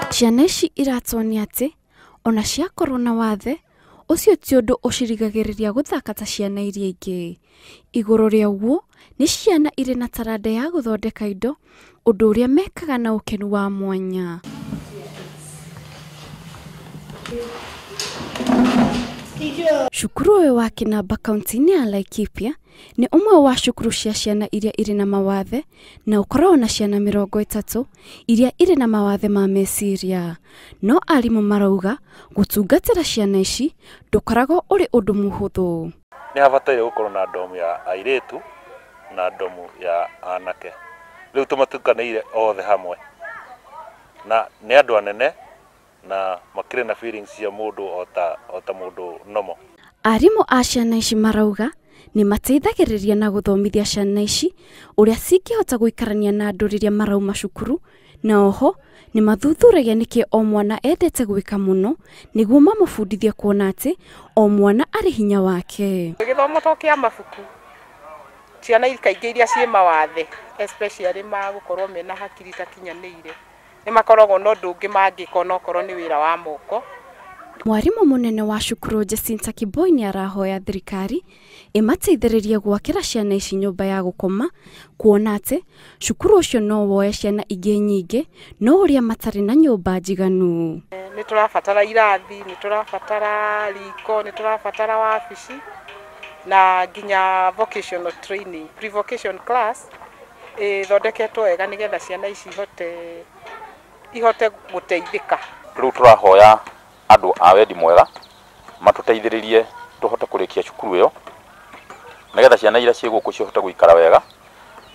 Ciana ici iratuonia atĩ ona ciakorwo na wathe ũcio ti ũndũ ũcirigagĩrĩria gũthaka ta ciana iria ingĩ. Igũrũ rĩa ũguo nĩ ciana irĩ na taranda ya gũthondeka indo, ũndũ ũrĩa mekaga na ũkenu wa mwanya. Cukuru ũyũ wa Kĩnamba kaunti-inĩ ya Laikipia nĩ ũmwe wa cukuru cia ciana iria irĩ na mawathe na ũkoragwo na ciana 30 iria irĩ na mawathe ma meciria. No arimũ marauga gũtungatĩra ciana ici ndũkoragwo ũrĩ ũndũ mũhũthũ. Nĩ habataire gũkorwo na ndomu ya airĩtu na ndomu ya anake. Rĩu tũmatukanĩire othe hamwe na nĩ andũ anene na makĩrĩ na feelings cia mũndũ ota mũndũ nomo. Arimũ a ciana ici marauga nĩ mateithagĩrĩria na gũthomithia ciana ici ũrĩa cingĩhota gũikarania na andũ rĩrĩa marauma cukuru, na oho nĩ mathuthuragia nĩkĩ o mwana endete gwĩka mũno nĩguo mamũbundithie kuona atĩ o mwana arĩ hinya wake. Gĩthomo to kĩa mabuku, ciana kaingĩ iria ciĩ mawathe especially ma gũkorwo mena hakiri itakinyanĩire nĩ makoragwo na ũndũ ũngĩ mangĩka onokorwo nĩ wĩra wa moko. Mwarimũ mũnene wa cukuru Jacinta Kiboi nĩ arahoya thirikari ĩmateithĩrĩrie gwakĩra ciana ici nyũmba ya gũkoma, kuona atĩ cukuru ũcio no woe ciana ingĩ nyingĩ no ũrĩa matarĩ na nyũmba njiganu. Nĩ tũrabatara irathi, nĩ tũrabatara riko, nĩ tũrabatara wabici na nginya vocational training, pre-vocation class ĩthondeketwo wega nĩgetha ciana ici ihote gũteithĩka. Rĩu tũrahoya andũ a wendi mwega matũteithĩrĩrie tũhote kũrĩkia cukuru ĩyo nĩgetha ciana iria ciĩ gũkũ cihote gũikara wega,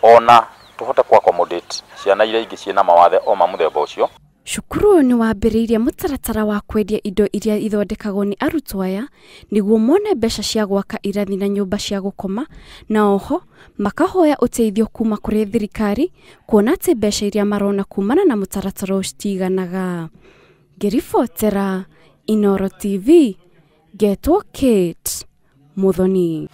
ona tũhote kũ accommodate ciana iria ingĩ ciĩna mawathe o ma mũthemba ũcio. Cukuru ũyũ nĩ wambĩrĩirie mũtaratara wa kwendia indo iria ithondekagwo nĩ arutwo aya nĩguo mone mbeca cia gwaka irathi na nyũmba cia gũkoma, na oho makahoya ũteithio kuma kũrĩ thirikari kuona atĩ mbeca iria marona kumana na mũtaratara ũcio citiganaga. Ngĩribotera Inooro TV, ngetwo Kate Muthoni.